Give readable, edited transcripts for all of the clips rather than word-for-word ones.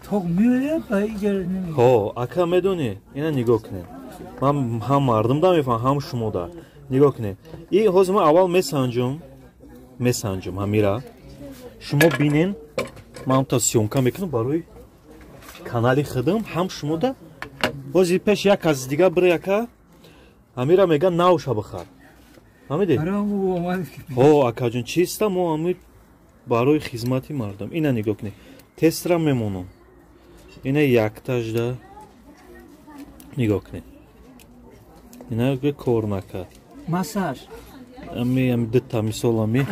Тоқ меояд ба иҷора намегирад. Ҳо, ака медонӣ, ина нигоҳ кунед. Ман ҳам мардум да мефаҳмам, ҳам шумо да. Нигоҳ кунед. И ҳозир ман аввал месанҷум ҳамира. Шумо бинен, ман та съёмка мекунам барои канали худам, ҳам шумо да. Ҳозир пеш як аз дига бира яка ҳамира мега навша бихар. Фаҳмидед? Ҳо, акаҷон, чиста мо ҳами барои хизмати мардум. Ина нигоҳ кунед. Тестра мемонам. Ина яктажда нигоҳ кунед. Ина кор накард. Массаж. Ами дитта мисол ами.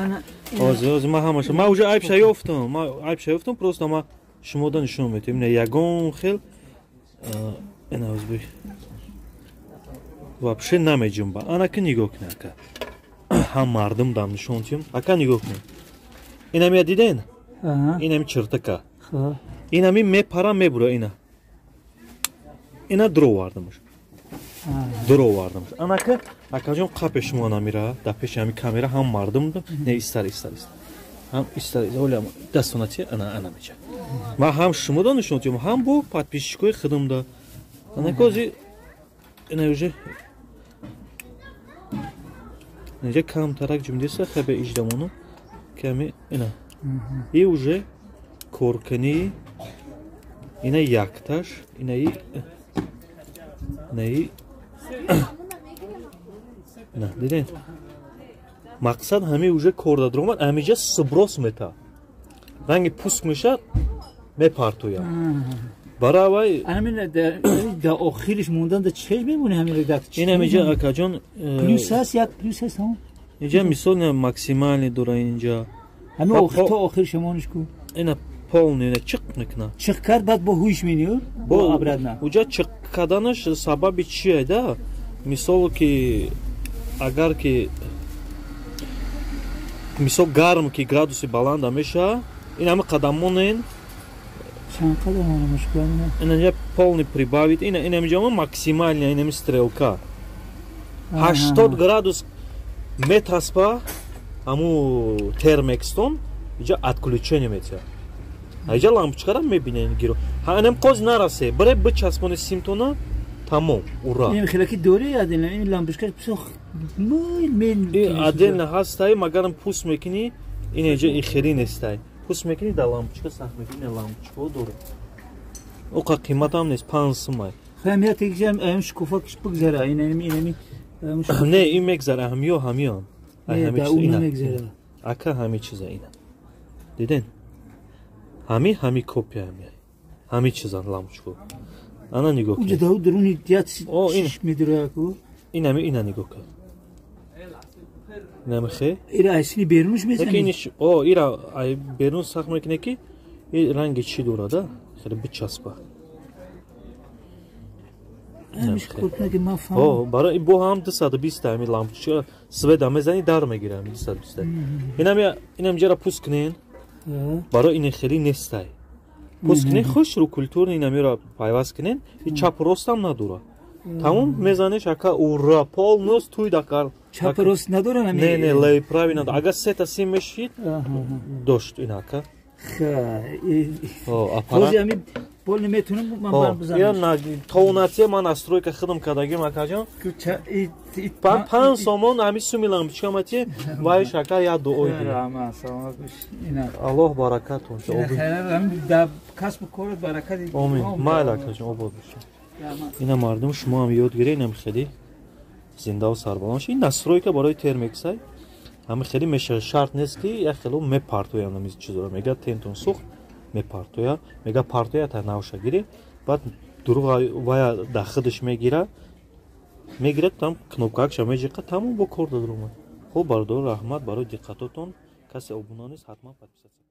Ҳозир ман ҳамаша ман уже айбша ёфтам. Ман айбша ёфтам, просто ман шумода нишон медиҳам. Ина ягон хел ина узби вообще намеҷунба. Ана ки нигоҳ кунед ака. Ҳам мардум дам нишон диҳам. Ака нигоҳ кунед. Инамия диден? Инами чиртака. Инами мепара мебура ина. Ина дуровардамаш. Дуровардамаш. Анака акаҷон қапе шумо намира дар пеши ҳами камера ҳам мардум не истар истар истар. Ҳам истар оля дастонати ана ана меча. Ман ҳам шумода нишон диҳам, ҳам бо подписчикои худамда. Анака ози ина уже инҷа камтарак ҷумдеса хабе иҷдамону ками ина. И уже коркани ина якташ, инаи инаи на диден. Мақсад ҳами уже кор дадромад, ҳамиҷа сброс мета. Ранги пуск мешад, мепартояд. Баравай ҳамин дар охириш мондан да чӣ мемонӣ ҳамин редактор? Ин ҳамиҷа акаҷон плюс аст, як плюс аст ҳам. Инҷа мисол максимальный дора инҷа. Ҳамин охир то охир шамониш ку. Ина полный ина чиқ мекунад. Чиқ кард баъд бо ҳуш менӣ? Бо обратно. Уҷа чиқ карданаш сабаби чие да? Мисол ки агар ки мисол гарм ки градуси баланда меша, ин ҳами қадамонен чанд қадам мушкил ина инҷа полный прибавить, ина ина инҷа максимальная ина стрелка 80 градус метаспа ҳаму термекстон инҷа отключение метиҳад. Инҷа лампочкара мебинен гиро. Ҳанем қоз нарасе, бире бичаспони симтона тамом, ура. Ин хелаки дори отдельно, ин лампочка бисёр мел мел отдельно ҳастай, магарам пус мекунӣ, ин инҷа и хели нестай. Пус мекунӣ дар лампочка сахт мекунӣ, лампочка дора. Оқа қиматам нест, 5 сумай. Хам я тегжам ам шкуфа киш бигзара, ин ин не, ин мегзара, ҳамиё ҳамиён. Ҳами чиз ина. Ака ҳами чиза ина. Диден? Ҳами ҳами копия ҳами. Ҳами чизан лампочку. Ана нигоҳ кун. Уҷа дау дуруни дият медура ку. Ин ҳами ина нигоҳ кун. Ина мехе? Ира айсини берунш мезани? Ин о ира ай берун сахт мекуне ки и ранги чӣ дора да? Хеле бичаспа. О, барои бо ҳам 220 ҳами лампочка света мезани дар мегира 220. Инам инам ҷара пус кунен. Барои ин хеле нестай. Пус кунен хушру культурни инамира пайваст кунен, и чап ростам надора. Тамом мезанеш ака ура полностью туй дакар. Чап рост надора нами? Не, не, левый правый надо. Агар сета сим мешид, дошт инака. О, аппарат. Пол наметунам ман бар бизанам. Я на тонатия ман настройка худам кардагим акаҷон. 5 сомон ҳами суми лампочка мати вай шака я дуой. Раҳмат, саломат бош. Ина. Аллоҳ баракатон. Дар касбу корат баракат. Омин. Майли акаҷон, обод бошед. Ина мардум шумо ҳам ёд гиред, инам хеле зиндаву сарбаланд шед. Ин настройка барои термексай. Ҳами хеле меша шарт нест ки як хело мепартоянд ҳами чизоро. Мега тентон сӯхт мепартоя, мега партоя та навша гири, баъд дурӯғ вая дар худаш мегира, мегирад там кнопкаакша меҷиқа, тамом бо кор дадромад. Хуб бародаро, раҳмат барои диққатотон. Касе обуна нест, ҳатман подписаться.